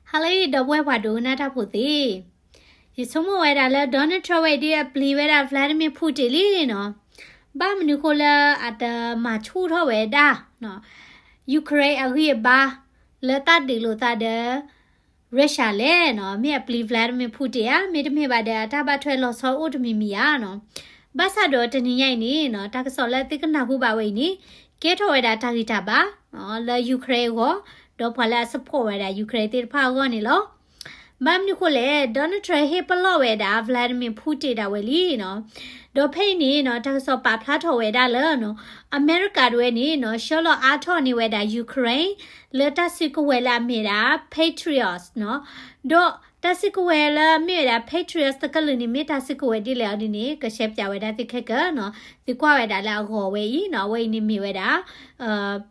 ဟါလၢအဂ့ၤ ဒီပုၢ်ဝဲၢ်ပှၤဒိကနၣ်တၢ်ဖိသ့ၣ်, ယဆိကမိၣ်ဝဲဒၣ်လၢ Donald Trump ဝဲဒၣ်အပျံၤဝဲဒၣ် Vladimir Putin လံနီၤ. ဘၣ်မနုၤဃိလၢအတမၤဆူၣ်ထီၣ်ဝဲဒၣ် Ukraine အဂံၢ်အဘါ လၢတၢ်ဒုးလိာ်သးဒီး Russia လဲၣ်နီၤ. မ့ၢ်အပျံၤ Vladimir Putin ဧါ, မ့တမ့ၢ်ဘၣ်ဒီး အတၢ်ဘၣ်ထွဲလီၤဆီအိၣ်တမံၤမံၤဧါနီၤ. ဘၣ်ဆၣ်ဒီးတနံၤညါအံၤန့ၣ်နီၤ တၢ်ကစီၣ်လၢသုကနၢ်ဟူဘၣ်ဝဲအံၤန့ၣ် ကဲထီၣ်ဝဲဒၣ်တၢ်ဂံၢ်တၢ်ဘါ လၢ Ukraine အဂီၢ်, ဒီးပှၤလၢအ support ဝဲဒၣ် Ukraine သ့ၣ်တဖၣ်အဂီၢ်န့ၣ်လီၤ. ဘၣ်မနုၤဃိလဲၣ်, Donald Trump ဟ့ၣ်ပလီၢ်ဝဲဒၣ် Vladimir Putin ဒၣ်ဝဲလံနီၤ. ဒီးဖဲအံၤန့ၣ်နီၤ တၢ်ကစီၣ်ပာ်ဖျါထီၣ်ဝဲဒၣ်လၢနီၤ အမဲရကၤဒၣ်ဝဲန့ၣ်နီၤ ဆှၢလီၤအါထီၣ်န့ၢ်ဝဲဒၣ် Ukraine လၢတၢ်စုကဝဲၤလၢအမ့ၢ်ဒၣ် Patriots နီၤ. ဒီးတၢ်စုကဝဲၤလၢအမ့ၢ်ဝဲဒၣ် Patriots တကလုာ်န့ၣ် မ့ၢ်တၢ်စုကဝဲၤဒ်လဲၣ်အီၤဒ်န့ၣ် ကရှဲပၠးဝဲဒၣ်သုခဲကၢနီၤ. သုကွၢ်ဝဲဒၣ်လၢအဂီၤဝဲအံၤနီၤ အဝဲအံၤန့ၣ်မ့ၢ်ဝဲဒၣ်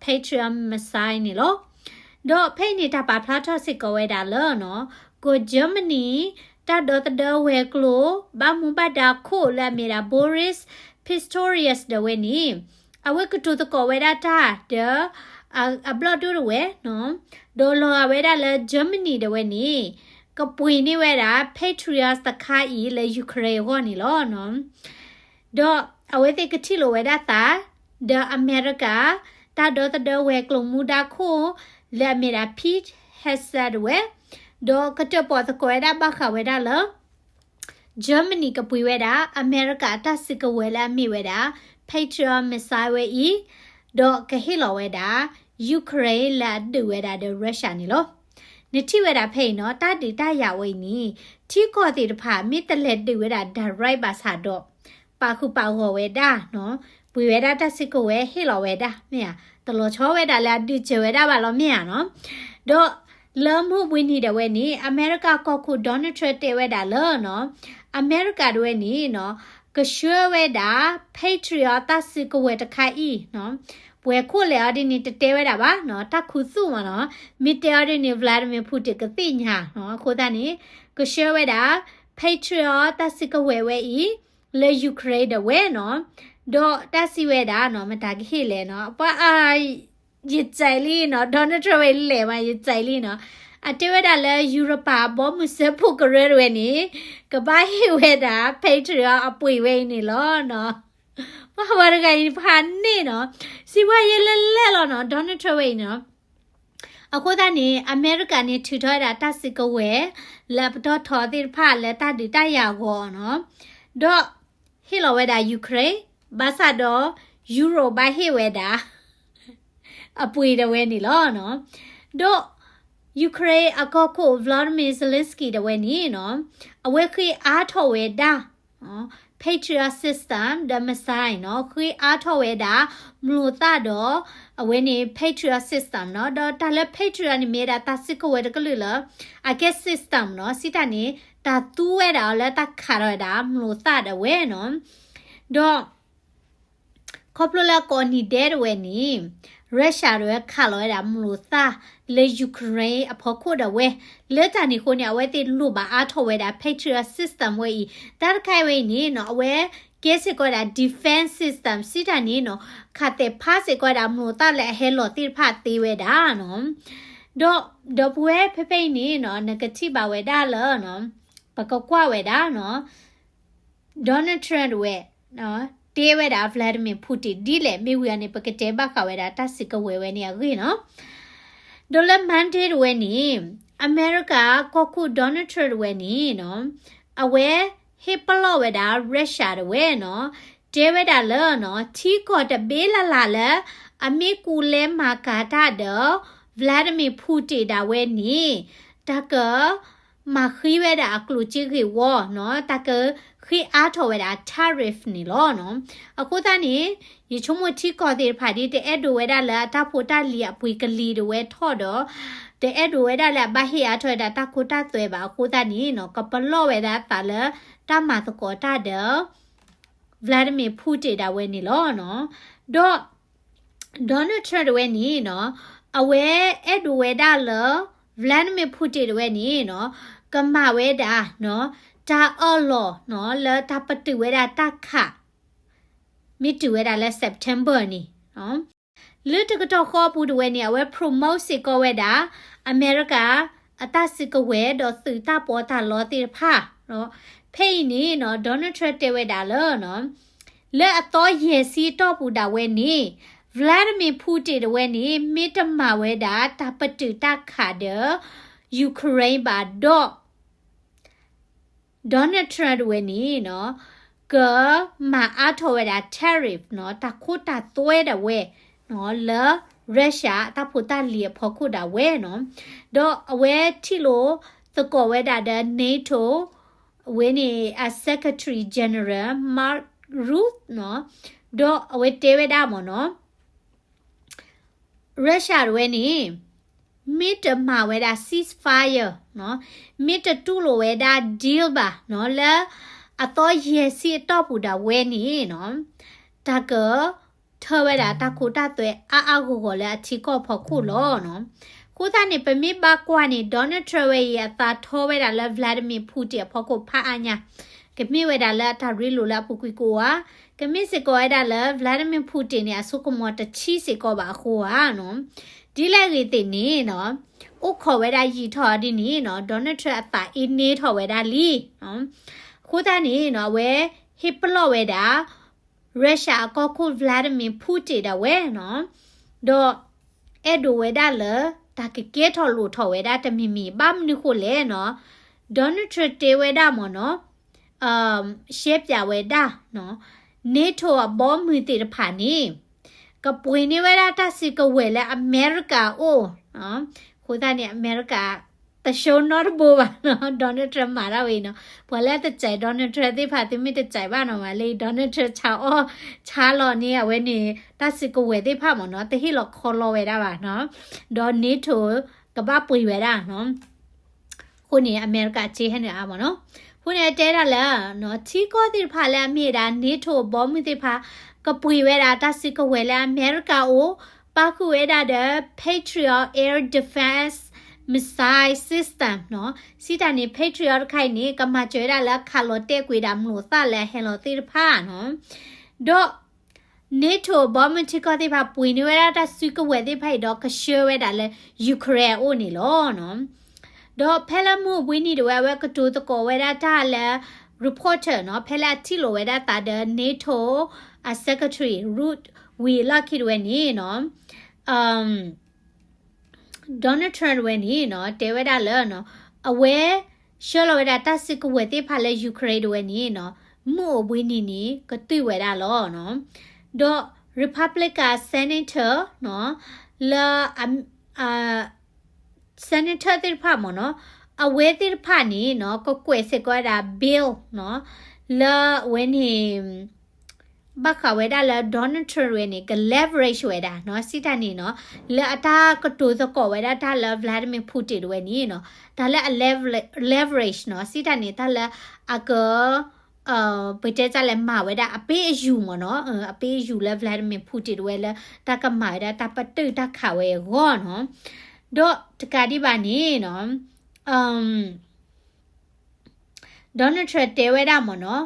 Patriot missile န့ၣ်လီၤ. ဒီးဖဲအံၤန့ၣ်တၢ်ပာ်ဖျါထီၣ်စ့ၢ်ကီးဝဲဒၣ်လၢနီၤ ကီၢ် Germany တၢ်ဒီသဒၢဝဲၤကျိၤ ဘၣ်မူဘၣ်ဒါခိၣ်လၢအမ့ၢ်ဒၣ် Boris Pistorius ဒၣ်ဝဲန့ၣ် အဝဲကတိၤသကိးဝဲဒၣ်တၢ်ဒီး အဘျီၣ်ဒိၣ်ဒၣ်ဝဲနီၤ, ဒီးလီၤဂာ်ဝဲဒၣ်လၢ Germany ဒၣ်ဝဲန့ၣ် ကပှ့ၤန့ၢ်ဝဲဒၣ် Patriots တခါအံၤလၢ Ukraine အဂီၢ်န့ၣ်လီၤနီၤ. ဒီးအဝဲသ့ၣ်ကထံၣ်လိာ်ဝဲဒၣ်သး ဒီးအမဲရကၤ တၢ်ဒီသဒၢဝဲၤကျိၤမူဒါခိၣ် လၢအမ့ၢ်ဒၣ် Pete Hegseth ဒၣ်ဝဲ, ဒီးကတၢၢ်ပီၣ်သကိးဝဲဒၣ်ဘၣ်ဃးဝဲဒၣ်လၢ Germany ကပှ့ၤဝဲဒၣ် အမဲရကၤအတၢ်စုကဝဲၤလၢအမ့ၢ်ဝဲဒၣ် Patriot missile ဝဲအံၤ, ဒီးကဟ့ၣ်လီၤဝဲဒၣ် Ukraine လၢအဒုးဝဲဒၣ်ဒီး Russia န့ၣ်လီၤ. နထံၣ်ဝဲဒၣ်ဖဲအံၤနီၤ တၢ်ဒုးတၢ်ယၤဝဲအံၤန့ၣ် ထံကီၢ်သ့ၣ်တဖၣ် မ့ၢ်တလဲၤဒုးဝဲဒၣ် direct ဘၣ်ဆၣ်ဒီး ပာ်ဃုာ်ပာ်ဂီၢ်ဝဲဒၣ်နီၤ, ပှ့ၤဝဲဒၣ်တၢ်စုကဝဲၤ ဟ့ၣ်လီၤဝဲဒၣ် မ့ၢ်ဧါ, တလီၤဆီဝဲဒၣ်လၢအဒုးစၢၤဝဲဒၣ်ဘၣ်လီၤ မ့ၢ်ဧါနီၤ. ဒီးလၢမုၢ်ဘှံးနံၤဒၣ်ဝဲန့ၣ် အမဲရကၤကီၢ်ခိၣ် Donald Trump တဲဝဲဒၣ်လၢနီၤ အမဲရကၤဒၣ်ဝဲန့ၣ်နီၤ ကဆှၢဝဲဒၣ် Patriot တၢ်စုကဝဲၤတခါအံၤနီၤ, ပှဲၤခိၣ်လဲၣ်အီၤဒ်န့ၣ် တတဲဝဲဒၣ်ဘၣ်နီၤ, တၢ်ခူသူၣ်မးနီၤ, မ့ၢ်တဲအီၤဒ်န့ၣ် Vladimir Putin ကသ့ၣ်ညါနီၤ. အဃိသတးန့ၣ် ကဆှၢဝဲဒၣ် Patriot တၢ်စုကဝဲၤဝဲအံၤ လၢ Ukraine ဒၣ်ဝဲနီၤ, ဒီးတၢ်စံးဝဲဒၣ်နီၤ မတၤကဟ့ၣ်လဲၣ်နီၤ, ပှၤ ယစဲးလံနီၤ, Donald Trump ဝဲလဲၣ်မး ယစဲးလံနီၤ, အတဲဝဲဒၣ်လၢ ယူရပၤအဘီမုၢ်စၢဖှိၣ်ကရၢတဝဲန့ၣ် ကဘၣ်ဟ့ၣ်ဝဲဒၣ် Patriot အပှ့ၤဝဲအံၤန့ၣ်လီၤနီၤ. ပှၤတဂၤအံၤဖးန့ၣ်နီၤ, စံးဝဲယဲလဲၣ်လဲၣ်လီၤနီၤ, Donald Trump ဝဲအံၤနီၤ. အဃိသတးန့ၣ် အမဲရကၤန့ၣ်ထုးထီၣ်ဝဲဒၣ်တၢ်စုကဝဲၤ လၢအပတီၢ်ထီသ့ၣ်တဖၣ်လၢတၢ်ဒုးတၢ်ယၤအဂီၢ်နီၤ, ဒီးဟ့ၣ်လီၤဝဲဒၣ် Ukraine, ဘၣ်ဆၣ်ဒီး ယူရိၤဘၣ်ဟ့ၣ်ဝဲဒၣ် အပှ့ၤဒၣ်ဝဲန့ၣ်လီၤနီၤ. ဒီး Ukraine အကီၢ်ခိၣ် Volodymyr Zelensky ဒၣ်ဝဲန့ၣ်နီၤ, အဝဲဃ့အါထီၣ်ဝဲဒၣ် Patriot system ဒီး missile နီၤ, ဃ့အါထီၣ်ဝဲဒၣ် မျိာ်သၣ်ဒီး အဝဲန့ၣ် Patriot system နီၤ, ဒီးတၢ်လၢ Patriot န့ၣ်မ့ၢ်ဝဲဒၣ်တၢ်စုကဝဲၤတကလုာ်လၢ အကဲ system နီၤ, စံးတၢ်န့ၣ် တၢ်သူဝဲဒၣ်အီၤလၢတၢ်ခးထီၣ်ဝဲဒၣ် မျိာ်သၣ်ဒၣ်ဝဲနီၤ. ဒီး ခီဖျိလၢကိးနံၤဒဲးဒၣ်ဝဲန့ၣ် Russia ဒၣ်ဝဲခးလီၤဝဲဒၣ်မျိာ်သၣ်လၢ Ukraine အဖီခိၣ်ဒၣ်ဝဲ, လၢတၢ်န့ၣ်အဃိန့ၣ် အဝဲသ့ၣ်လိၣ်ဘၣ်အါထီၣ်ဝဲဒၣ် Patriot system ဝဲအံၤ, တၢ်တခါအံၤဝဲအံၤန့ၣ်နီၤ, အဝဲကဲစ့ၢ်ကီးဝဲဒၣ် defense system စံးတၢ်န့ၣ်နီၤ, ခးသဲးဖးစ့ၢ်ကီးဝဲဒၣ်မျိာ်သၣ်လၢအဟဲလီၤသ့ၣ်တဖၣ်သ့ဝဲဒၣ်နီၤ. ဒီး ဒီပုၢ်ဝဲၢ်ဖဲဖဲအံၤန့ၣ်နီၤ, နကထံၣ်ဘၣ်ဝဲဒၣ်လၢနီၤ, ပကကွၢ်ဝဲဒၣ်နီၤ Donald Trump ဒၣ်ဝဲ တဲဝဲဒၣ် Vladimir Putin ဒ်လဲၣ်, မ့ၢ်ဝံၤအန့ၣ် ပကတဲဘၣ်ဃးဝဲဒၣ်တၢ်စုကဝဲၤဝဲန့ၣ်အဂ့ၢ်နီၤ. ဒီးလၢ Monday ဒၣ်ဝဲန့ၣ် အမဲရကၤကီၢ်ခိၣ် Donald Trump ဒၣ်ဝဲန့ၣ်နီၤ, အဝဲဟ့ၣ်ပလီၢ်ဝဲဒၣ် Russia ဒၣ်ဝဲနီၤ, တဲဝဲဒၣ်လၢနီၤ, ထံကီၢ်တဘ့လၢ်လၢ်လၢ အမ့ၢ်ကူလဲမၤကၤတၢ်ဒီး Vladimir Putin ဒၣ်ဝဲန့ၣ် တၢ်က မၤဃံဝဲဒၣ်အကျိၣ်စ့ဂ့ၢ်ဝီနီၤ, တၢ်ကဃ့အါထီၣ်ဝဲဒၣ် tariff န့ၣ်လီၤနီၤ. အဃိသတးန့ၣ် ယဆိကမိၣ်ထံကီၢ်သ့ၣ်တဖၣ်ဒ် တအဲၣ်ဒိးဝဲဒၣ်လၢအတၢ်ဖိတၢ်လံၤအပှ့ၤကလံၤဒၣ်ဝဲထီၣ်ဒီး တအဲၣ်ဒိးဝဲဒၣ်လၢအဘၣ်ဟ့ၣ်အါထီၣ်ဝဲဒၣ်တၢ်ခိတၢ်သွဲဘၣ်အဃိသတးန့ၣ်နီၤ, ကပလီၢ်ဝဲဒၣ်သးလၢတၢ်မၤသကိးတၢ်ဒီး Vladimir Putin ဒၣ်ဝဲန့ၣ်လီၤနီၤ. ဒီး Donald Trump တဝဲန့ၣ်နီၤ, အဝဲအဲၣ်ဒိးဝဲဒၣ်လၢ Vladimir Putin တဝဲန့ၣ်နီၤ, ကမၤဝဲဒၣ်နီၤ, တၢ်အၢၣ်လီၤနီၤ, လၢတၢ်ပတုာ်ဝဲဒၣ်တၢ်ခး မ့ၢ်တုၤဝဲဒၣ်လၢ September န့ၣ် လၢတကတီၢ်ဃီအပူၤတဝဲန့ၣ် အဝဲ promote စ့ၢ်ကီးဝဲဒၣ် အမဲရကၤ အတၢ်စုကဝဲၤဒီးသုးတၢ်ပီးတၢ်လီသ့ၣ်တဖၣ်, ဖဲအံၤန့ၣ်နီၤ Donald Trump တဲဝဲဒၣ်လၢ လၢအသီယဲၢ်ဆံအတီၢ်ပူၤဒၣ်ဝဲန့ၣ် Vladimir Putin တဝဲန့ၣ် မ့ၢ်တမၤဝဲဒၣ်တၢ်ပတုာ်တၢ်ခးဒီး Ukraine ဘၣ်ဒီး Donald Trump တဝဲန့ၣ်နီၤ ကမၤအါထီၣ်ဝဲဒၣ် tariff နီၤ တၢ်ခိတၢ်သွဲဒၣ်ဝဲနီၤ လၢ Russia အတၢ်ဖိတၢ်လံၤအဖီခိၣ်ဒၣ်ဝဲနီၤ. ဒီးအဝဲထံၣ်လိာ်သကိးဝဲဒၣ်ဒီး NATO အဝဲန့ၣ်အ Secretary General Mark Rutte နီၤ ဒီးအဝဲတဲဝဲဒၣ်မ့ၢ်နီၤ Russia တဝဲန့ၣ် မ့ၢ်တမၤဝဲဒၣ် ceasefire နီၤ မ့ၢ်တတူၢ်လိာ်ဝဲဒၣ် deal ဘၣ်နီၤ လၢအသီယဲၢ်ဆံအတီၢ်ပူၤဒၣ်ဝဲန့ၣ်နီၤ တၢ်ကထၢဝဲဒၣ်တၢ်ခိတၢ်သွဲအါအါဂီၢ်ဂီၢ်လၢအထံကီၢ်ဖီခိၣ်လီၤနီၤ. အဃိသတးန့ၣ် ပမ့ၢ်ဘၣ်ကွၢ်န့ၣ် Donald Trump ဝဲအံၤအသးထီဝဲဒၣ်လၢ Vladimir Putin အဖီခိၣ်ဖးအါညါ, ကမ့ၢ်ဝဲဒၣ်လၢအတၢ်ရ့လိာ်လၢအပူၤကွံာ်ကိးဧါ, ကမ့ၢ်စ့ၢ်ကီးဝဲဒၣ်လၢ Vladimir Putin န့ၣ် အစိကမီၤတဆံးစ့ၢ်ကီးဘၣ်အဃိဧါနီၤ. ဒ်လဲၣ်ဂ့ၤသ့ၣ်န့ၣ်နီၤ, အိၣ်ခိးဝဲဒၣ်ယံာ်ထီၣ်ဒ်န့ၣ်နီၤ Donald Trump အသးအ့န့ထီၣ်ဝဲဒၣ်လံ. အဃိသတးန့ၣ်နီၤ အဝဲဟ့ၣ်ပလီၢ်ဝဲဒၣ် Russia အကီၢ်ခိၣ် Vladimir Putin ဒၣ်ဝဲနီၤ, ဒီးအဲၣ်ဒိးဝဲဒၣ်လၢ တၢ်ကကဲထီၣ်လိၣ်ထီၣ်ဝဲဒၣ်တမံၤမံၤ ဘၣ်မနုၤဃိလဲၣ်နီၤ, Donald Trump တဲဝဲဒၣ်မ့ၢ်နီၤ, ရှဲပၠးဝဲဒၣ်နီၤ, NATO အဘီမုၢ်သ့ၣ်တဖၣ်န့ၣ် ကပှ့ၤန့ၢ်ဝဲဒၣ်တၢ်စုကဝဲၤလၢအမဲရကၤအအိၣ်, အဃိသတးန့ၣ် အမဲရကၤ တရှုံးနီတဘိဘၣ်နီၤ, Donald Trump မၤတၢ်ဝဲအံၤနီၤ, ပှၤလၢတကြိုက် Donald Trump သ့ၣ်တဖၣ် သုမ့ၢ်တကြိုက်ဘၣ်နီၤ မ့ၢ်လၢ Donald Trump ဆါအီၣ်ဆါလီၤန့ၢ် အဝဲန့ၣ် တၢ်စုကဝဲၤသ့ၣ်တဖၣ်မ့ၢ်နီၤ, တဟ့ၣ်လီၤခီလီၤဝဲဒၣ်ဘၣ်နီၤ, ဒီး NATO ကဘၣ်ပှ့ၤဝဲဒၣ်နီၤ. အဃိန့ၣ် အမဲရကၤစ့ဟဲနုာ်အါမ့ၢ်နီၤ. အဃိန့ၣ် တဲဒၣ်လၢ ထံကီၢ်သ့ၣ်တဖၣ်လၢအမ့ၢ်ဝဲဒၣ် NATO အဘီမုၢ်သ့ၣ်တဖၣ် ကပှ့ၤဝဲဒၣ်တၢ်စုကဝဲၤလၢအမဲရကၤအအိၣ်, ပၣ်ဃုာ်ဝဲဒၣ်ဒီး Patriot Air Defense Missile System နီၤ. စံးတၢ်န့ၣ် Patriot တခါအံၤန့ၣ် ကမၤစၢၤဝဲဒၣ်လၢခးလီၤတဲာ်ကွံာ်ဒၣ်မျိာ်သၣ်လၢအဟဲလီၤသ့ၣ်တဖၣ်နီၤ. ဒီး NATO အဘီမုၢ်ထံကီၢ်သ့ၣ်တဖၣ် ပှ့ၤန့ၢ်ဝဲဒၣ်တၢ်စုကဝဲၤသ့ၣ်တဖၣ်အံၤဒီး ကဆှၢဝဲဒၣ်လၢ Ukraine အအိၣ်န့ၣ်လီၤနီၤ. ဒီးဖဲလၢမုၢ်အိၣ်ဘှံးနံၤတဝဲ အဝဲကတိၤသကိးဝဲဒၣ်တၢ်လၢ reporter နီၤ, ဖဲလၢအထံၣ်လိာ်ဝဲဒၣ်သးဒီး NATO အ Secretary Rutte ဝံၤအလီၢ်ခံတဝဲန့ၣ်နီၤ Donald Trump တဝဲန့ၣ်နီၤ တဲဝဲဒၣ်လၢ အဝဲ ဆှၢလီၤဝဲဒၣ်တၢ်စုကဝဲၤသ့ၣ်တဖၣ်လၢ Ukraine တဝဲန့ၣ်နီၤ မုၢ်အိၣ်ဘှံးနံၤန့ၣ် ကတုာ်ဝဲဒၣ်လီၤနီၤ. ဒီး Republican Senator နီၤ လၢ Senator သ့ၣ်တဖၣ်မ့ၢ်နီၤ အဝဲသ့ၣ်တဖၣ်န့ၣ်နီၤ ကကွဲးစ့ၢ်ကီးဝဲဒၣ် bill နီၤ လၢအဝဲန့ၣ် ဘၣ်ဃးဝဲဒၣ်လၢ Donald Trump တဝဲန့ၣ် က leverage ဝဲဒၣ်နီၤ စံးတၢ်န့ၣ်နီၤ လၢအတၢ်ကတိၤသကိးဝဲဒၣ်တၢ်လၢ Vladimir Putin တဝဲန့ၣ်နီၤ တၢ်လၢအ lever- leverage နီၤ စံးတၢ်န့ၣ် တၢ်လၢအက ပတဲတၢ်လဲၣ် မၤဝဲဒၣ်အပေးအယူၤမ့ၢ်နီၤ အပေးအယူၤလၢ Vladimir Putin တဝဲလၢ တၢ်ကမၤဝဲဒၣ်တၢ်ပတုာ်တၢ်ခးဝဲအဂီၢ်နီၤ. ဒီးတကးဒံးဘၣ်န့ၣ်နီၤ Donald Trump တဲဝဲဒၣ်မ့ၢ်နီၤ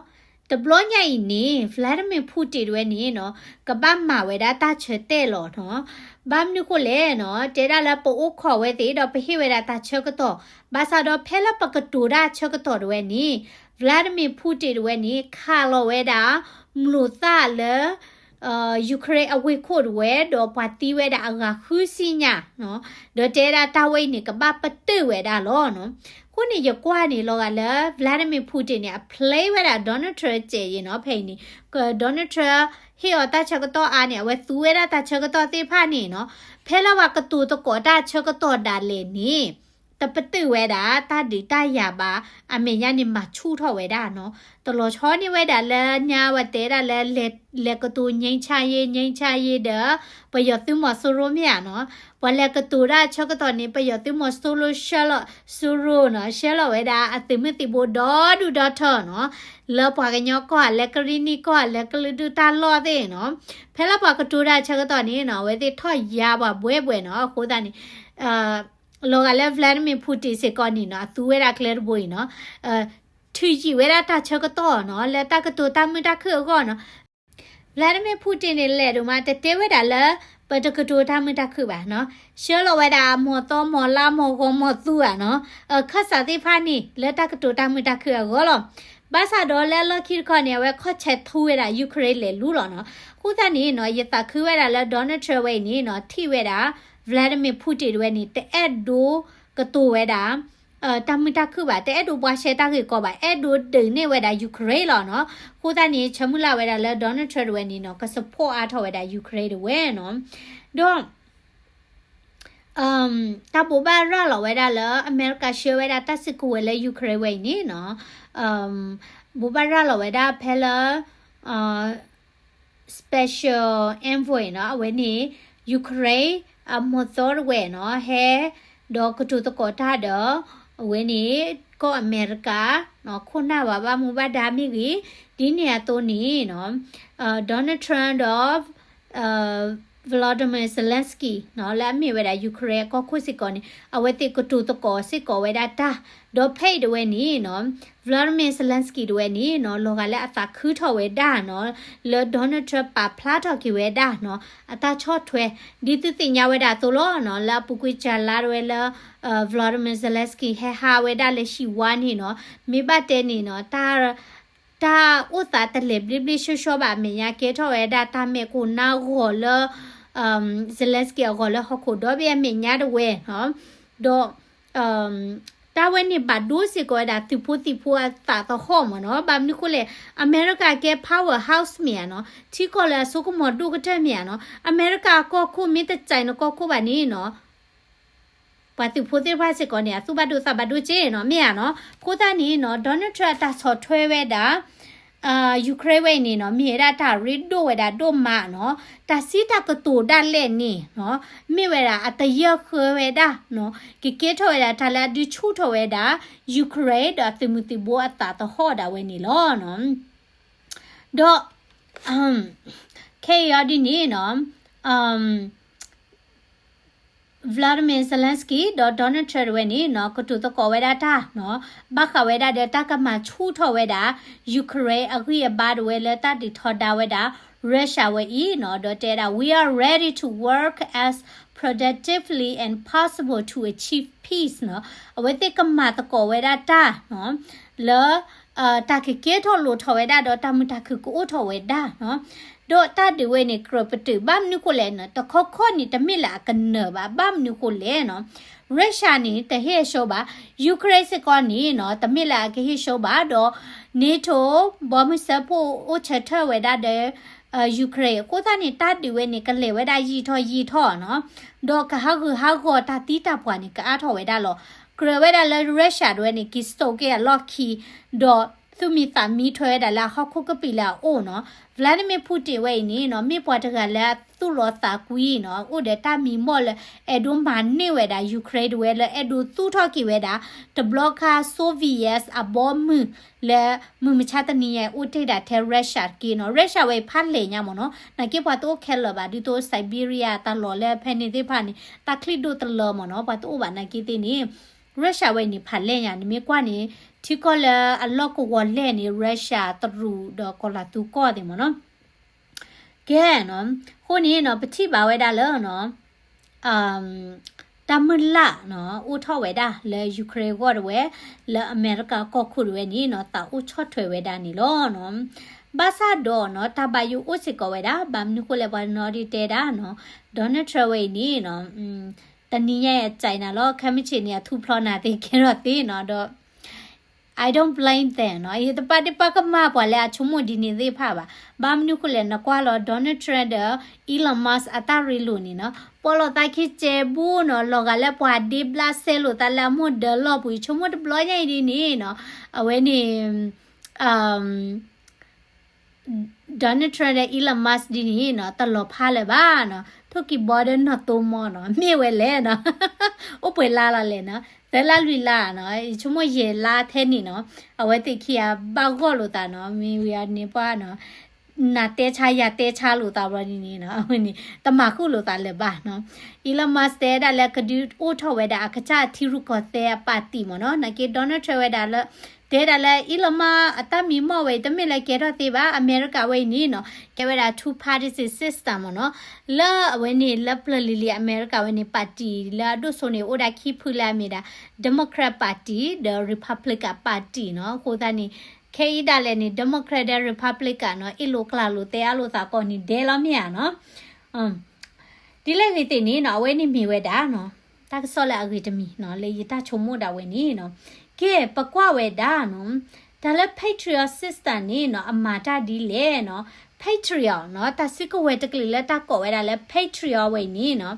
တဘျီညါအံၤန့ၣ် Vladimir Putin တဝဲန့ၣ်နီၤ ကဘၣ်မၤဝဲဒၣ်တၢ်ဆၢတဲာ်လီၤနီၤ. ဘၣ်မနုၤဃိလဲၣ်နီၤ တဲဒၣ်လၢပအိၣ်ခိးဝဲသ့ၣ်ဒီးပဟ့ၣ်ဝဲဒၣ်တၢ်ဆၢကတီၢ် ဘၣ်ဆၣ်ဒီးဖဲလၢပကတိၤတၢ်ဆၢကတီၢ်တဝဲန့ၣ် Vladimir Putin တဝဲန့ၣ် ခးလီၤဝဲဒၣ် မျိာ်သၣ်လၢ Ukraine အဝ့ၢ်ခိၣ်တဝဲ ဒီးပှၤသံဝဲဒၣ်အဂၤဃုဆံညါနီၤ ဒီးတဲဒၣ်တၢ်ဝဲအံၤန့ၣ် ကဘၣ်ပတုာ်ဝဲဒၣ်လီၤနီၤ. အဃိန့ၣ် ယကွၢ်န့ၣ် လီၤဂာ်လၢ Vladimir Putin န့ၣ် အ play ဝဲဒၣ် Donald Trump စဲးယံၤနီၤ ဖဲအံၤန့ၣ် Donald Trump ဟ့ၣ်အီၤတၢ်ဆၢကတီၢ်အါန့ၣ် အဝဲသူဝဲဒၣ်တၢ်ဆၢကတီၢ်သ့ၣ်တဖၣ်န့ၣ်နီၤ ဖဲလၢပှၤကတိၤသကိးတၢ်ဆၢကတီၢ်ဒၣ်လဲာ်န့ၣ် တပတုာ်ဝဲဒၣ် တၢ်ဒုးတၢ်ယၤဘၣ် အမဲာ်ညါန့ၣ် မၤဆူၣ်ထီၣ်ဝဲဒၣ်နီၤ တလီၤဆီန့ၢ်ဝဲဒၣ်လၢညါဝဲတဲဒၣ်လၢ လဲၤကတိၤ ငြိမ်းချမ်းရေး ငြိမ်းချမ်းရေး ဒီး ပယီၤသုးမီၤစိရိၤမ့ၢ်ဧါနီၤ ပှၤလဲၤကတိၤတၢ်ဆၢကတီၢ်န့ၣ် ပယီၤသုးမီၤစိရိၤ စိရိၤနီၤ ဆှၢလီၤဝဲဒၣ်အသုးမုၢ်သံၣ်ဘိဒီဒူၣ်ဒီထၢနီၤ လၢပှၤကညီကီၢ်ဧါ လၢကရံၣ်နံၣ်ကီၢ်ဧါ လၢကလုာ်ဒူၣ်တၢ်လီၢ်သ့ၣ်နီၤ ဖဲလၢပှၤကတိၤတၢ်ဆၢကတီၢ်န့ၣ်နီၤ အဝဲသ့ၣ်ထီၣ်ယါပှၤဘှဲဘှဲနီၤ အဃိသတးန့ၣ် လီၤဂာ်လၢ Vladimir Putin စ့ၢ်ကီးန့ၣ်နီၤ အသူဝဲဒၣ်ကျဲတဘိအံၤနီၤ ထုးယံာ်ဝဲဒၣ်တၢ်ဆၢကတီၢ်နီၤ လၢတၢ်ကတိၤတၢ်မုာ်တၢ်ခုၣ်အဂီၢ်နီၤ Vladimir Putin န့ၣ် လဲၤဒိၣ်မး တတဲဝဲဒၣ်လၢ ပတကတိၤတၢ်မုာ်တၢ်ခုၣ်ဘၣ်နီၤ. ဆှၢလီၤဝဲဒၣ် မီၢ်သီမီၢ်လါမီၢ်ဂီၤမီၢ်သူဧါနီၤ, ခၢၣ်စးသ့ၣ်တဖၣ်န့ၣ် လၢတၢ်ကတိၤတၢ်မုာ်တၢ်ခုၣ်အဂီၢ်လီၤ. ဘၣ်ဆၣ်ဒီးလၢအလီၢ်ခံတခီန့ၣ် အဝဲခီၣ်ဆဲးထူဝဲဒၣ် Ukraine လဲၤလူလီၤနီၤ. အဃိသတးန့ၣ်နီၤ ယသးခုဝဲဒၣ်လၢ Donald Trump ဝဲအံၤန့ၣ်နီၤ ထံၣ်ဝဲဒၣ် Vladimir Putin တဝဲန့ၣ် တအဲၣ်ဒိးကတိၤဝဲဒၣ် တၢ်မုာ်တၢ်ခုၣ်ဘၣ်, တအဲၣ်ဒိးပှၤရှဲတၢ်ဂ့ၢ်ကီဘၣ်, အဲၣ်ဒိးဒုးနဲၣ်ဝဲဒၣ် Ukraine လီၤနီၤ. အဃိသတးန့ၣ် ဆၢမုၢ်လၢ်ဝဲဒၣ်လၢ Donald Trump တဝဲန့ၣ်နီၤ က support အါထီၣ်ဝဲဒၣ် Ukraine တဝဲနီၤ. ဒီး တၢ်ဘိးဘၣ်ရၤလီၤဝဲဒၣ်လၢ အမဲရကၤဆှၢဝဲဒၣ်တၢ်စုကဝဲၤလၢ Ukraine ဝဲအံၤန့ၣ်နီၤ, ဘိးဘၣ်ရၤလီၤဝဲဒၣ်ဖဲလၢ Special Envoy နီၤ, အဝဲန့ၣ် Ukraine အမီၢ်သီတဝဲနီၤ ဟဲ ဒီးကတိၤသကိးတၢ်ဒီး အဝဲန့ၣ် ကီၢ်အမဲရကၤ ခိၣ်နၢ်ဘၣ်ဘၣ်မူဘၣ်ဒါမ့ၢ်ဂ့ၤ, ဒ်န့ၣ်အသိးန့ၣ်နီၤ Donald Trump ဒီး Volodymyr Zelensky နီၤ လၢအမ့ၢ်ဝဲဒၣ် Ukraine အကီၢ်ခိၣ်စ့ၢ်ကီးန့ၣ် အဝဲသ့ၣ်ကတိၤသကိးစ့ၢ်ကီးဝဲဒၣ်တၢ်, ဒီးဖဲအံၤတဝဲန့ၣ်နီၤ Volodymyr Zelensky တဝဲန့ၣ်နီၤ လီၤဂာ်လၢအသးခုထီၣ်ဝဲဒၣ်နီၤ လၢ Donald Trump ပာ်ဖျါထီၣ်က့ၤဝဲဒၣ်နီၤ အတၢ်ဆီၣ်ထွဲ ဒ်သုသ့ၣ်ညါဝဲဒၣ်အသိးလီၤနီၤ လၢအပူၤကွံာ်စှၤလါတဝဲလၢ Volodymyr Zelensky ဟဲဟးဝဲဒၣ်လၢဟံၣ်ဝါန့ၣ်နီၤ မ့ၢ်ဘၣ်တဲန့ၣ်နီၤ တၢ် တၢ်အိၣ်သးတလဲၤဘျ့ဘျ့ဆှီဆှီဘၣ် အမဲာ်ညါကဲထီၣ်ဝဲဒၣ်တၢ်မဲာ်ကိၢ်နါဂီၤလၢ Zelensky အဂီၤလၢဟီၣ်ခိၣ်ဒီဘ့ၣ်အမဲာ်ညါတဝဲနီၤ, ဒီး တၢ်ဝဲန့ၣ်ဘၣ်ဒိစ့ၢ်ကီးဝဲဒၣ်သုးဖိသံၣ်ဖိအသးသဟီၣ်မ့ၢ်နီၤ, ဘၣ်မနုၤဃိလဲၣ် အမဲရကၤကဲ powerhouse မ့ၢ်ဧါနီၤ, ထံကီၢ်လၢအစိကမီၤဒိၣ်ကတၢၢ်မ့ၢ်ဧါနီၤ, အမဲရကၤအကီၢ်ခိၣ်မ့ၢ်တစဲးနကီၢ်ခိၣ်ဘၣ်န့ၣ်နီၤ ပှၤသုးဖိသ့ၣ်တဖၣ်စ့ၢ်ကီးန့ၣ် အသူၣ်ဘၣ်ဒိသးဘၣ်ဒိက့နီၤ မ့ၢ်ဧါနီၤ. အဃိသတးန့ၣ်နီၤ Donald Trump အတၢ်ဆီၣ်ထွဲဝဲဒၣ် Ukraine ဝဲအံၤန့ၣ်နီၤ မ့ၢ်ဝဲဒၣ်တၢ်ရ့ဒိၣ်ဝဲဒၣ်ဒိၣ်မးနီၤ. တၢ်စံးတၢ်ကတိၤဒၣ်လဲာ်န့ၣ်နီၤ မ့ၢ်ဝဲဒၣ်အတယၢၢ်ဃၢဝဲဒၣ်နီၤ ကကဲထီၣ်ဝဲဒၣ်တၢ်လၢအဒုးဆူၣ်ထီၣ်ဝဲဒၣ် Ukraine ဒီးအသုးမုၢ်သံၣ်ဘိအသးသဟီၣ်ဒၣ်ဝဲန့ၣ်လီၤနီၤ. ဒီး ခဲအံၤအီၤဒ်န့ၣ်နီၤ Volodymyr Zelensky ဒီး Donald Trump တဝဲန့ၣ်နီၤ ကတိၤသကိးဝဲဒၣ်တၢ်နီၤ ဘၣ်ဃးဝဲဒၣ်ဒီးတၢ်ကမၤဆူၣ်ထီၣ်ဝဲဒၣ် Ukraine အဂံၢ်အဘါတဝဲလၢတၢ်ဒုးထီဒါဝဲဒၣ် Russia ဝဲအံၤနီၤ ဒီးတဲဝဲဒၣ် we are ready to work as productively and possible to achieve peace နီၤ အဝဲသ့ၣ်ကမၤသကိးဝဲဒၣ်တၢ်နီၤ လၢ တၢ်ကကဲထီၣ်လိၣ်ထီၣ်ဝဲဒၣ်ဒီးတၢ်မုာ်တၢ်ခုၣ်ကအိၣ်ထီၣ်ဝဲဒၣ်နီၤ ဒီးတၢ်ဒုးဝဲန့ၣ် ကြၢးပတုာ်ဘၣ်မနုၤဃိလဲၣ်နီၤ တခီခီန့ၣ် တမ့ၢ်လၢအကနၢၤဘၣ် ဘၣ်မနုၤဃိလဲၣ်နီၤ Russia န့ၣ် တဟ့ၣ်အဆှၢဘၣ် Ukraine စ့ၢ်ကီးန့ၣ်နီၤ တမ့ၢ်လၢအကဟ့ၣ်ဆှၢဘၣ်ဒီး NATO ဘီမုၢ်စၢဖှိၣ်အိၣ်ဆၢထၢၣ်ဝဲဒၣ်ဒီး Ukraine အဃိသတးန့ၣ် တၢ်ဒုးဝဲန့ၣ် ကလဲၤဝဲဒၣ်ယံာ်ထီၣ်ယံာ်ထီၣ်နီၤ ဒီးကဟးဂူာ်ဟးဂီၤတၢ်သံတၢ်ပှၢ်န့ၣ် ကအါထီၣ်ဝဲဒၣ်လီၤ. ကြၢးဝဲဒၣ်လၢ Russia တဝဲန့ၣ် က့ၤစိာ်က့ၤအလီၢ်ခံ ဒီးသူၣ်မံသးမံထွဲဝဲဒၣ်လၢအဟီၣ်ခိၣ်ကပံာ်လၢအအိၣ်နီၤ Vladimir Putin ဝဲအံၤန့ၣ်နီၤ မ့ၢ်ပှၤတဂၤလၢအသူၣ်လီသးကွံနီၤ အိၣ်ဒီးတၢ်မံမီၢ်လၢ အဲၣ်ဒိးမၤန့ၢ်ဝဲဒၣ် Ukraine တဝဲလၢ အဲၣ်ဒိးသူၣ်ထီၣ်က့ၤဝဲဒၣ် တဘျီခါ Soviet အဘီအမုၢ်လၢ မုၢ်မဆါတနံၤညါအိၣ်တ့ၢ်ဒၣ်ထဲ Russia တက့ၢ်နီၤ Russia ဝဲအံၤဖးလဲၢ်ညါမ့ၢ်နီၤ နာ်က့ပှၤတအိၣ်ခဲလၢာ်ဘၣ် ဒ်သိး Siberia တၢ်လီၢ်လၢဖဲန့ၣ်သ့ၣ်တဖၣ်န့ၣ် တၢ်ချံၣ်ဒိၣ်တလၢမ့ၢ်နီၤ ပှၤတအိၣ်ဘၣ်နာ်က့သ့ၣ်န့ၣ် Russia ဝဲအံၤန့ၣ်ဖးလဲၢ်ညါ နမ့ၢ်ကွၢ်န့ၣ် ထံကီၢ်လၢအလီၢ်ကဝီၤလဲၢ်န့ၣ် Russia တရူးဒီးကီၤလၤသူကီၢ်သ့ၣ်မ့ၢ်နီၤ ကဲနီၤ အဃိန့ၣ်နီၤ ပထံၣ်ဘၣ်ဝဲဒၣ်လၢနီၤ တၢ်မုၢ်လၢ်နီၤ အိၣ်ထီၣ်ဝဲဒၣ်လၢ Ukraine ဂီၢ်တဝဲ လၢအမဲရကၤကီၢ်ခိၣ်တဝဲန့ၣ်နီၤ သးအိၣ်ဆီၣ်ထွဲဝဲဒၣ်န့ၣ်လီၤနီၤ ဘၣ်ဆၣ်ဒီးနီၤ တၢ်ဘၣ်ယိၣ်အိၣ်စ့ၢ်ကီးဝဲဒၣ် ဘၣ်မနုၤဃိလဲၣ် ပှၤနီၤဒုးတဲဒၣ်နီၤ Donald Trump ဝဲအံၤန့ၣ်နီၤ တနံၤညါအံၤအစံးနၤလီၤ ခဲမုၢ်ဆ့ၣ်န့ၣ် အထူၣ်ဖျီနၤသ့ကဲထီၣ်သ့နီၤ ဒီး I don't blame them နီၤ ယတပာ်ဒ့ၣ်ပာ်ကမၣ်ပှၤလၢအဆိကမိၣ်ဒ်န့ၣ်သ့ၣ်တဖၣ်ဘၣ် ဘၣ်မနုၤဃိလဲၣ် နကွၢ်လီၤ Donald Trump ဒီး Elon Musk အတၢ်ရ့လိာ်န့ၣ်နီၤ ပီၣ်လီၤသးခံစဲဘူးနီၤ လီၤဂာ်လၢပှၤဒ့ဘျးစဲလိာ်သးလၢ အမိၢ်ဒၢလီၢ်ပူၤ ယဆိကမိၣ်တဘျီညါအံၤဒ်န့ၣ်နီၤ အဝဲန့ၣ် Donald Trump ဒီး Elon Musk ဒ်န့ၣ်နီၤ တလီၤဖးလၢၤဘၣ်နီၤ ထိၣ်ကံၢ်ဘီဒီးနီၢ်သိမီနီၤ မ့ၢ်ဝဲလဲၣ်နီၤ အိၣ်ပှဲၤလါလီၤလဲၣ်နီၤ သၢလါလွံၢ်လါနီၤ ယဆိကမိၣ်ယဲၢ်လါထဲန့ၣ်နီၤ အဝဲသ့ၣ်ခံဂၤဘၣ်ဂီၢ်လိာ်သးနီၤ မ့ၢ်ဝံၤအန့ၣ်ပှၢ်နီၤ နၤတဲဆါယၤတဲဆါလိာ်သးဘျီဒ်န့ၣ်နီၤ, အဝဲန့ၣ် တမၤဃုာ်လိာ်သးလၢၤဘၣ်နီၤ. Elon Musk တဲဒၣ်လၢကဒုးအိၣ်ထီၣ်ဝဲဒၣ်အကစၢ်ထံရူၢ်ကီၢ်သဲးအပၣ်တံၣ်မ့ၢ်နီၤ, နာ်က့ Donald Trump ဝဲဒၣ်လၢ တဲဒၣ်လၢ Elon Musk အတၢ်မံမီၢ်ဝဲအံၤ တမ့ၢ်လၢကဲထီၣ်သ့ဘၣ်, အမဲရကၤဝဲအံၤန့ၣ်နီၤ ကဲဝဲဒၣ် two party system မ့ၢ်နီၤ, လၢအဝဲန့ၣ် လၢပျၢၤလံၤလံၤ အမဲရကၤဝဲန့ၣ် ပၣ်တံၣ်လၢအဒိၣ်စိန့ၣ် အိၣ်ဒၣ်ခံဖုလၢအမ့ၢ်ဒၣ် Democrat ပၣ်တံၣ် ဒီး Republican ပၣ်တံၣ်နီၤ. အဃိသတးန့ၣ် ခဲအံၤဒၣ်လဲာ်န့ၣ် Democrat ဒီး Republican နီၤ အ့ၣ်လိာ်ကျါလိာ် တဲအါလိာ်သးကိးနံၤဒဲးလီၤမ့ၢ်ဧါနီၤ. ဒ်လဲၣ်ဂ့ၤသ့ၣ်န့ၣ်နီၤ အဝဲန့ၣ်မ့ၢ်ဝဲဒၣ်နီၤ တၢ်ကစီၣ်လၢအဂ့ၤတမံၤနီၤ လၢယတၢ်ဆိကမိၣ်ဒၣ်ဝဲန့ၣ်နီၤ. ကဲ ပကွၢ်ဝဲဒၣ်နီၤ တၢ်လၢ Patriot System န့ၣ်နီၤ အမၤတၢ်ဒ်လဲၣ်နီၤ. Patriot နီၤ တၢ်စုကဝဲၤတကလုာ်လၢတၢ်ကိးဝဲဒၣ်လၢ Patriot ဝဲအံၤန့ၣ်နီၤ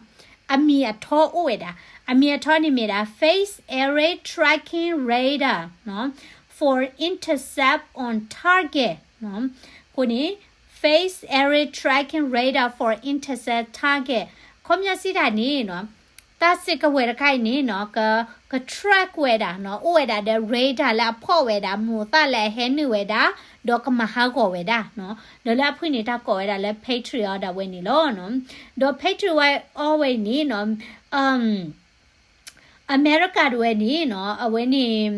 အမံၤအထီအိၣ်ဝဲဒၣ်, အမံၤအထီန့ၣ်မ့ၢ်ဒၣ် Phased Array Tracking Radar နီၤ for intercept on target နီၤ. အဃိန့ၣ် Phased Array Tracking Radar for intercept target ခီပညီစံးတၢ်န့ၣ်နီၤ တၢ်စုကဝဲၤတခါအံၤန့ၣ်နီၤ က က track ဝဲဒၣ်နီၤ အိၣ်ဝဲဒၣ်ဒီး radar လၢအဖီၣ်ဝဲဒၣ် မျိာ်သၣ်လၢအဟဲနုာ်ဝဲဒၣ် ဒီးကမၤဟးဂီၤဝဲဒၣ်နီၤ. ဒီးလၢအဖုၣ်န့ၣ် တၢ်ကိးဝဲဒၣ်လၢ Patriot ဒၣ်ဝဲန့ၣ်လီၤနီၤ. ဒီး Patriot ဝဲအီၤဝဲအံၤန့ၣ်နီၤ အမဲရကၤဒၣ်ဝဲန့ၣ်နီၤ အဝဲန့ၣ်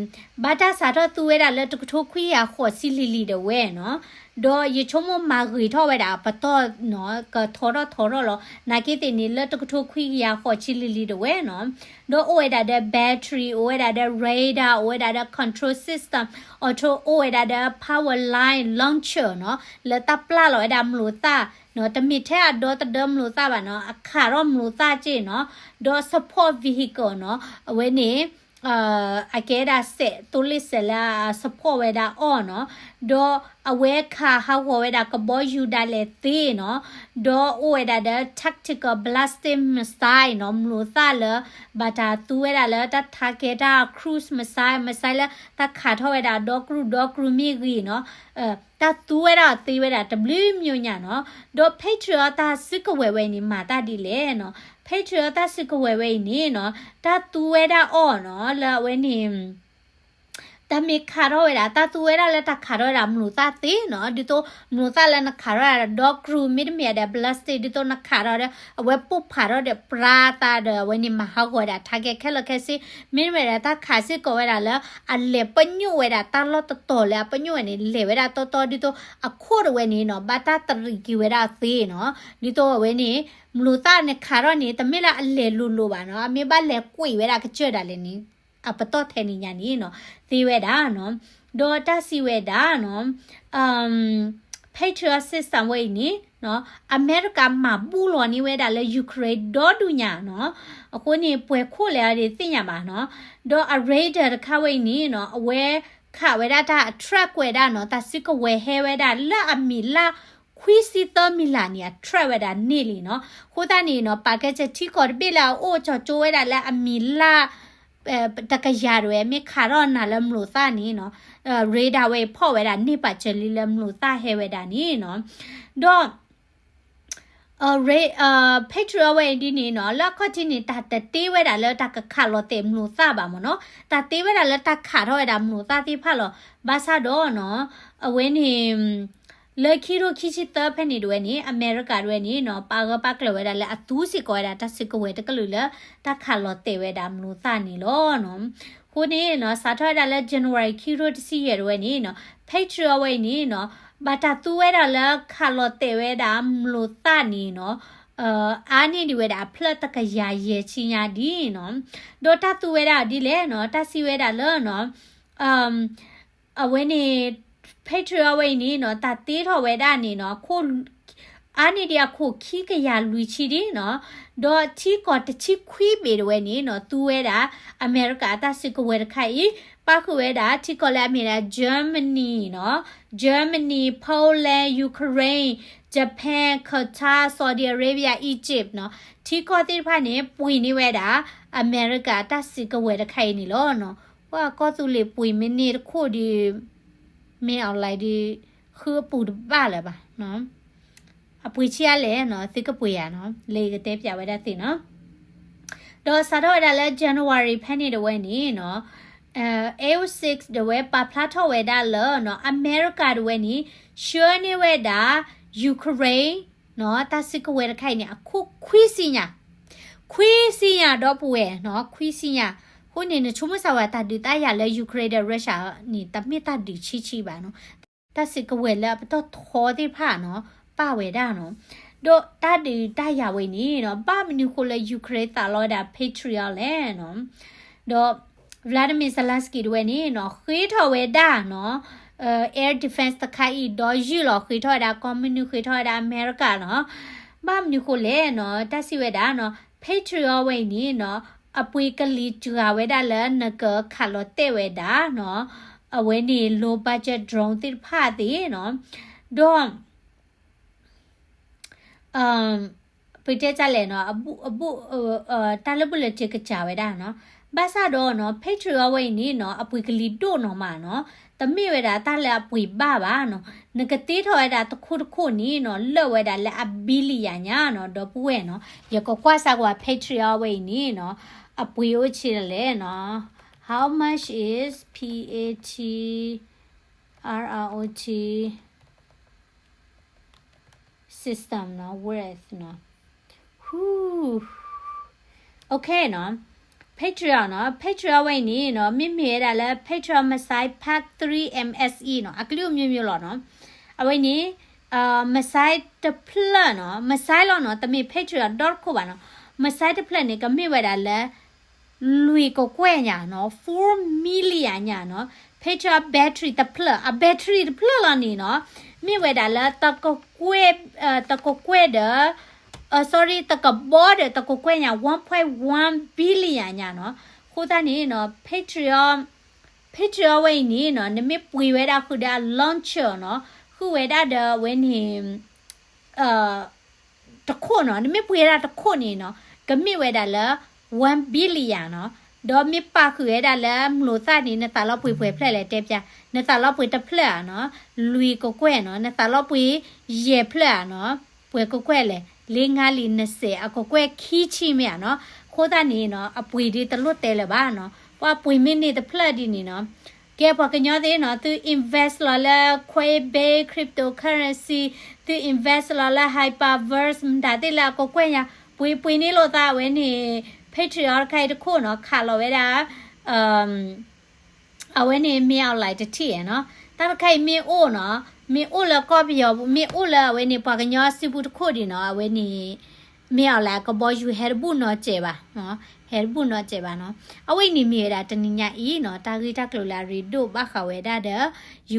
ဘၣ်တၢ်စးထီၣ်သူဝဲဒၣ်လၢတကထိခွံကယၤဃိးဆံလံၤလံၤဒၣ်ဝဲနီၤ. ဒီးယဆိကမိၣ်မၤဂ့ၤထီၣ်ဝဲဒၣ်အပတီၢ်နီၤ ကထီထီၣ်ထီထီၣ်လီၤ. နာ်က့သ့ၣ်န့ၣ် လၢတကထိခွံကယၤဃိးဆံလံၤလံၤဒၣ်ဝဲနီၤ. ဒီးအိၣ်ဝဲဒၣ်ဒီး battery အိၣ်ဝဲဒၣ်ဒီး radar အိၣ်ဝဲဒၣ်ဒီး control system, auto အိၣ်ဝဲဒၣ်ဒီး power line launcher နီၤ လၢတၢ်ပျၢ်လီၤဝဲဒၣ်မျိာ်သၣ်နီၤ တမ့ၢ်ထဲအဒီသဒၢမျိာ်သၣ်ဘၣ်နီၤ အခးထီၣ်မျိာ်သၣ်က့ၢ်နီၤ. ဒီး support vehicle နီၤ အဝဲန့ၣ် အကဲဒၣ်စဲး သိလ့ၣ်စဲးလၢအ support ဝဲဒၣ်အီၤနီၤ. ဒီးအဝဲခးဟးဂီၤဝဲဒၣ်ကဘီယူၤဒၣ်လဲာ်သ့နီၤ. ဒီးအိၣ်ဝဲဒၣ်ဒီး tactical ballistic missile နီၤ မျိာ်သၣ်လၢ ဘၣ်တၢ်သူဝဲဒၣ်လၢတၢ် target တၢ် cruise missile, missile လၢတၢ်ခးထီၣ်ဝဲဒၣ်ဒီကရူၢ်ဒီကရူၢ်မ့ၢ်ဂ့ၤနီၤ တၢ်သူဝဲဒၣ်သ့ဝဲဒၣ်တဘျုးမျိးညါနီၤ. ဒီး Patriot တၢ်စုကဝဲၤဝဲအံၤန့ၣ် မၤတၢ်ဒ်လဲၣ်နီၤ. Patriot တၢ်စုကဝဲၤဝဲအံၤန့ၣ်နီၤ တၢ်သူဝဲဒၣ်အီၤနီၤ လၢအဝဲန့ၣ် တၢ်မ့ၢ်ခးထီၣ်ဝဲဒၣ် တၢ်သူဝဲဒၣ်လၢတၢ်ခးထီၣ်ဝဲဒၣ်မျိာ်သၣ်သ့နီၤ ဒ်သိးမျိာ်သၣ်လၢနခးထီၣ်ဝဲဒၣ်ဒီကရူၢ် မ့တမ့ၢ်ဒီး ballistic ဒ်သိးနခးထီၣ်ဒီး အဝဲပိၢ်ဖးထီၣ်ဒီးပြါသးဒီး အဝဲန့ၣ်မၤဟးဂီၤဝဲဒၣ် target ခဲလၢာ်ခဲဆ့ မ့တမ့ၢ်ဒီးတၢ်ခးစ့ၢ်ကီးဝဲဒၣ်လၢ အလဲၤပညိၣ်ဝဲဒၣ်တၢ်လီၢ်တတီၤလၢအပညိၣ်ဝဲန့ၣ် လဲၤဝဲဒၣ်တီတီ ဒ်သိးအခိၣ်တဝဲန့ၣ်နီၤ ဘၣ်တၢ်တရံးက့ၤဝဲဒၣ်သ့နီၤ ဒ်သိးအဝဲန့ၣ် မျိာ်သၣ်န့ၣ်ခးထီၣ်န့ၣ် တမ့ၢ်လၢအလဲၤလိၤလိၤဘၣ်နီၤ အမ့ၢ်ဘၣ်လဲၤကွံာ်ဝဲဒၣ်ကစၢၢ်ဒၣ်လဲာ်န့ၣ် အပတီၢ်ထဲန့ၣ်ညါန့ၣ်နီၤ သ့ဝဲဒၣ်နီၤ ဒီးတၢ်စံးဝဲဒၣ်နီၤ Patriot system ဝဲအံၤန့ၣ်နီၤ အမဲရကၤမၤဘူၣ်လီၤန့ၢ်ဝဲဒၣ်လၢ Ukraine ဒီဒူၣ်ညါနီၤ အဃိန့ၣ် ပှဲၤခိၣ်လဲၣ်အီၤဒ်သ့ၣ်ညါဘၣ်နီၤ ဒီးအ radar တခါဝဲအံၤန့ၣ်နီၤ အဝဲခးဝဲဒၣ်တၢ်အ track ဝဲဒၣ်နီၤ တၢ်စုကဝဲၤဟဲဝဲဒၣ်လၢအမံၤလၢ ခွံဆံသၢမံၤလၢ်န့ၣ် အ track ဝဲဒၣ်န့ၢ်လံနီၤ အဃိသတးန့ၣ်နီၤ ပာ်ကဲစၢၤထံကီၢ်တဘ့ၣ်လၢအအိၣ်ကၠီၤကၠိဝဲဒၣ်လၢအမံၤလၢ တကယၤတဝဲ မ့ၢ်ခးထီၣ်နၤလၢမျိာ်သၣ်န့ၣ်နီၤ radar ဝဲအံၤဖီၣ်ဝဲဒၣ်န့ၢ်ပာ်စၢၤလံလၢမျိာ်သၣ်ဟဲဝဲဒၣ်န့ၣ်နီၤ ဒီး Patriot ဝဲအံၤဒ်န့ၣ်နီၤ လၢအခီၣ်ထံးန့ၣ် တၢ်တတ့ဝဲဒၣ်လၢတၢ်ကခးလီၤတဲာ်မျိာ်သၣ်ဘၣ်မ့ၢ်နီၤ တၢ်တ့ဝဲဒၣ်လၢတၢ်ခးထီၣ်ဝဲဒၣ်မျိာ်သၣ်သ့ၣ်တဖၣ်လီၤ ဘၣ်ဆၣ်ဒီးနီၤ အဝဲန့ၣ် လၢခံထိခံဆံသၢဖဲန့ၣ်တဝဲန့ၣ် အမဲရကၤတဝဲန့ၣ်နီၤ ပာ်ဂၢၢ်ပာ်ကျၢၤဝဲဒၣ်လၢအသူစ့ၢ်ကီးဝဲဒၣ်တၢ်စုကဝဲၤတကလုာ်လၢ တၢ်ခးလီၤတဲာ်ဝဲဒၣ်မျိာ်သၣ်န့ၣ်လီၤနီၤ အဃိန့ၣ်နီၤ စးထီၣ်ဝဲဒၣ်လၢ January ခံထိတဆံယဲၢ်တဝဲန့ၣ်နီၤ Patriot ဝဲအံၤန့ၣ်နီၤ ဘၣ်တၢ်သူဝဲဒၣ်လၢခးလီၤတဲာ်ဝဲဒၣ်မျိာ်သၣ်န့ၣ်နီၤ အါန့ၢ်ဒံးဝဲဒၣ်အဖျၢၣ်တကယၤယဲၢ်ဆံညါဒ်နီၤ ဒီးတၢ်သူဝဲဒၣ်ဒ်လဲၣ်နီၤ တၢ်စံးဝဲဒၣ်လၢနီၤ အဝဲန့ၣ် Patriot ဝဲအံၤန့ၣ်နီၤ တၢ်တ့ထီၣ်ဝဲဒၣ်န့ၣ်နီၤ အါန့ၢ်ဒံးအခိၣ်ခံကယၤလွံၢ်ဆံဒ်နီၤ ဒီးထံကီၢ်တဆံခွံဘ့ၣ်တဝဲန့ၣ်နီၤ သူဝဲဒၣ် အမဲရကၤအတၢ်စုကဝဲၤတခါအံၤ ပၣ်ဃုာ်ဝဲဒၣ် ထံကီၢ်လၢအမ့ၢ်ဒၣ် Germany နီၤ Germany, Poland, Ukraine, Japan, Qatar, Saudi Arabia, Egypt နီၤ ထံကီၢ်သ့ၣ်တဖၣ်န့ၣ် ပှ့ၤန့ၢ်ဝဲဒၣ် အမဲရကၤအတၢ်စုကဝဲၤတခါအံၤန့ၣ်လီၤနီၤ ပှၤကီၢ်သူလ့ၤပှ့ၤမ့ၢ်န့ၢ်တခိၣ်ဒီး မ့ၢ် online ဒီး ဃုအပူၤတဘၣ်လၢၤဘၣ်နီၤ အပှ့ၤဆံးအါလဲၣ်နီၤ သုကပှ့ၤယၤနီၤ လၢယကတဲပၠးဝဲဒၣ်သ့ၣ်နီၤ ဒီးစးထီၣ်ဝဲဒၣ်လၢ January ဖဲန့ၣ်တဝဲန့ၣ်နီၤ AOC တဝဲပာ်ဖျါထီၣ်ဝဲဒၣ်လၢနီၤ အမဲရကၤတဝဲန့ၣ် ဆှၢန့ၢ်ဝဲဒၣ် Ukraine နီၤ တၢ်စုကဝဲၤတခါအံၤန့ၣ် အခိၣ်ခွံဆံညါ, ခွံဆံညါဒီပုၢ်ဝဲၢ်နီၤ ခွံဆံညါ. အဃိန့ၣ် နဆိကမိၣ်စၢ်ဝဲတၢ်ဒုးတၢ်ယၤလၢ Ukraine ဒီး Russia န့ၣ် တမ့ၢ်တၢ်ဒုးဆံးဆံးဘၣ်နီၤ. တၢ်စုကဝဲၤလၢအပတီၢ်ထီသ့ၣ်တဖၣ်နီၤ ပာ်ဝဲဒၣ်နီၤ. ဒီးတၢ်ဒုးတၢ်ယၤဝဲအံၤန့ၣ်နီၤ ဘၣ်မနုၤဃိလၢ Ukraine သးလီဝဲဒၣ် Patriot လဲၣ်နီၤ. ဒီး Volodymyr Zelenskyy တဝဲန့ၣ်နီၤ ဃ့ထီၣ်ဝဲဒၣ်နီၤ air defense တခါအံၤ ဒီးယုၢ်လီၤဃ့ထီၣ်ဝဲဒၣ် ကီၢ်မနုၤဃ့ထီၣ်ဝဲဒၣ် အမဲရကၤနီၤ. ဘၣ်မနုၤဃိလဲၣ်နီၤ တၢ်စံးဝဲဒၣ်နီၤ Patriot ဝဲအံၤန့ၣ်နီၤ အပှ့ၤကလံၤစှၤဝဲဒၣ်လၢ နကခးလီၤတဲာ်ဝဲဒၣ်နီၤ အဝဲန့ၣ် low budget drone သ့ၣ်တဖၣ်သ့ၣ်နီၤ. ဒီး ပတဲတၢ်လဲၣ်နီၤ အဘူၣ် တၢ်လၢဘူၣ်လၢစ့ကစၢ်ဝဲဒၣ်နီၤ. ဘၣ်ဆၣ်ဒီးနီၤ Patriot ဝဲအံၤန့ၣ်နီၤ အပှ့ၤကလံၤဒိၣ်နီၤမးနီၤ. တမ့ၢ်ဝဲဒၣ်တၢ်လၢအပှ့ၤဘၣ်ဘၣ်နီၤ. နကတ့ထီၣ်ဝဲဒၣ်တခိၣ်တခိၣ်န့ၣ်နီၤ လၢာ်ဝဲဒၣ်လၢအ billion ညါနီၤ ဒီပုၢ်ဝဲၢ်နီၤ. ယကကွၢ်စၢ်ကွၢ် Patriot ဝဲအံၤန့ၣ်နီၤ အပှ့ၤအိၣ်ဆံးလဲၣ်နီၤ. How much is P A T R O T system နီၤ worth နီၤ. Whew. Okay နီၤ. Patriot နီၤ Patriot ဝဲအံၤန့ၣ်နီၤ မ့မ့ၢ်ဝဲဒၣ်လၢ Patriot missile Pak three M S E နီၤ အကလုာ် မျိုးမျိုး လီၤနီၤ. အဝဲန့ၣ် missile တဖျၢၣ်နီၤ missile လီၤနီၤ တမ့ၢ် Patriot ဒီတခိၣ်ဘၣ်နီၤ. missile တဖျၢၣ်န့ၣ် ကမ့ၢ်ဝဲဒၣ်လၢ လွံၢ်ကကွဲၢ်ညါနီၤ four million ညါနီၤ. Patriot battery တဖျၢၣ် အ battery တဖျၢၣ်လီၤန့ၣ်နီၤ မ့ၢ်ဝဲဒၣ်လၢ တကကွဲၢ် တကကွဲၢ်ဒီး sorry တကဘီဒီးတကကွဲၢ်ညါ one point one billion ညါနီၤ. အဃိသတးန့ၣ်နီၤ Patriot Patriot ဝဲအံၤန့ၣ်နီၤ နမ့ၢ်ပှ့ၤဝဲဒၣ်ဃုာ်ဒီးအ launcher နီၤ ဃုာ်ဝဲဒၣ်ဒီးအဝဲန့ၣ် တခိၣ်နီၤ နမ့ၢ်ပှ့ၤဝဲဒၣ်တခိၣ်န့ၣ်နီၤ ကမ့ၢ်ဝဲဒၣ်လၢ one billion နီၤ. ဒီးမ့ၢ်ပာ်ဃုာ်ဝဲဒၣ်လၢမျိာ်သၣ်န့ၣ် နသးလီၤပှ့ၤပှဲၤဖျၢၣ်လဲၣ်တဲပျး နသးလီၤပှ့ၤတဖျၢၣ်ဧါနီၤ လွံၢ်ကကွဲၢ်နီၤ နသးလီၤပှ့ၤယဲၢ်ဖျၢၣ်ဧါနီၤ ပှဲၤကကွဲၢ်လဲၣ် လၢငါးလံ နစဲး အကကွဲၢ်ခံဆံမ့ၢ်ဧါနီၤ. အဃိသတးန့ၣ်နီၤ အပှ့ၤဒ်တလိၣ်တဲလၢၤဘၣ်နီၤ ပှၤပှ့ၤမ့ၢ်န့ၢ်တဖျၢၣ်ဒ်န့ၣ်နီၤ ကဲပှၤကညီသ့ၣ်နီၤ သု invest လီၤလၢ Coinbase cryptocurrency သု invest လီၤလၢ Hyperverse မတၤသ့ၣ်လၢအကကွဲၢ်ညါ ပှ့ၤပှ့ၤန့ၢ်လိာ်သးဝဲန့ၣ် Patriot တခါအံၤတခိၣ်နီၤ ခးလီၤဝဲဒၣ် အဝဲန့ၣ် မ့ၢ်အီၤလဲၣ်တထံၣ်နီၤ တၢ်တခါအံၤမ့ၢ်အိၣ်နီၤ မ့ၢ်အိၣ်လၢကီၢ်ပယီၤပူၤ မ့ၢ်အိၣ်လၢအဝဲန့ၣ် ပှၤကညီစုပူၤတခိၣ်ဒံးနီၤ အဝဲန့ၣ် မ့ၢ်အီၤလဲၣ် ကဘီယူၤဟဲတဘူၣ်နီတစဲးဘၣ် ဟဲတဘူၣ်နီတစဲးဘၣ်နီၤ. အဝဲအံၤန့ၣ်မ့ၢ်ဝဲဒၣ်တနံၤညါအံၤနီၤ တၢ်ဂ့ၢ်တၢ်ကျိၤလၢအရ့ဒိၣ်ဘၣ်ဃးဝဲဒၣ်ဒီး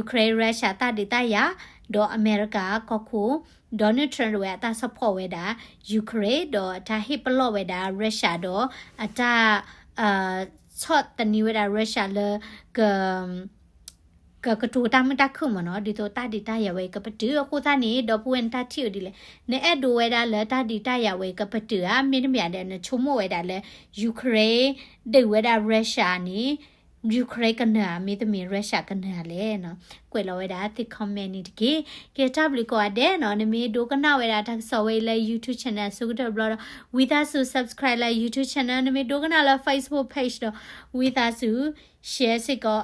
Ukraine Russia တၢ်ဒုးတၢ်ယၤ ဒီးအမဲရကၤကီၢ်ခိၣ် Donald Trump တဝဲအတၢ် support ဝဲဒၣ် Ukraine ဒီးအတၢ်ဟ့ၣ်ပလီၢ်ဝဲဒၣ် Russia ဒီးအတၢ် ဆီၣ်သနံးဝဲဒၣ် Russia လၢ က ကကတိၤတၢ်မုာ်တၢ်ခုၣ်မ့ၢ်နီၤ ဒ်သိးတၢ်ဒုးတၢ်ယၤဝဲကပတုာ် အဃိသတးန့ၣ် ဒီပုၢ်ဝဲၢ်နတၢ်ထံၣ်အိၣ်ဒ်လဲၣ် နအဲၣ်ဒိးဝဲဒၣ်လၢတၢ်ဒုးတၢ်ယၤဝဲကပတုာ်ဧါ မ့တမ့ၢ်ဒီး နဆိကမိၣ်ဝဲဒၣ်လၢ Ukraine ဒုးဝဲဒၣ် Russia န့ၣ် Ukraine ကနၢၤဧါ မ့တမ့ၢ် Russia ကနၢၤဧါလဲၣ်နီၤ ကွဲးလီၤဝဲဒၣ်သု comment န့ၣ်တက့ၢ်. ကဲ တၢ်ဘျုးကိးဂၤဒဲးနီၤ နမ့ၢ်ဒိကနၣ်ဝဲဒၣ်တၢ်ကစီၣ်ဝဲအံၤလၢ YouTube channel အဆိကတၢၢ်တဘျီဒီး ဝံသးစူၤ subscribe လၢ YouTube channel နမ့ၢ်ဒိကနၣ်လၢ Facebook page ဒီး ဝံသးစူၤ share စ့ၢ်ကီး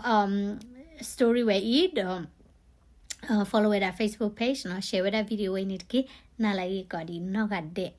story ဝဲအံၤဒီး follow ဝဲဒၣ် Facebook page နီၤ share ဝဲဒၣ် video ဝဲအံၤန့ၣ်တက့ၢ်. နၤလၢအဂ့ၤကိးဂၤဒဲးနီၢ်ဂၤဒဲး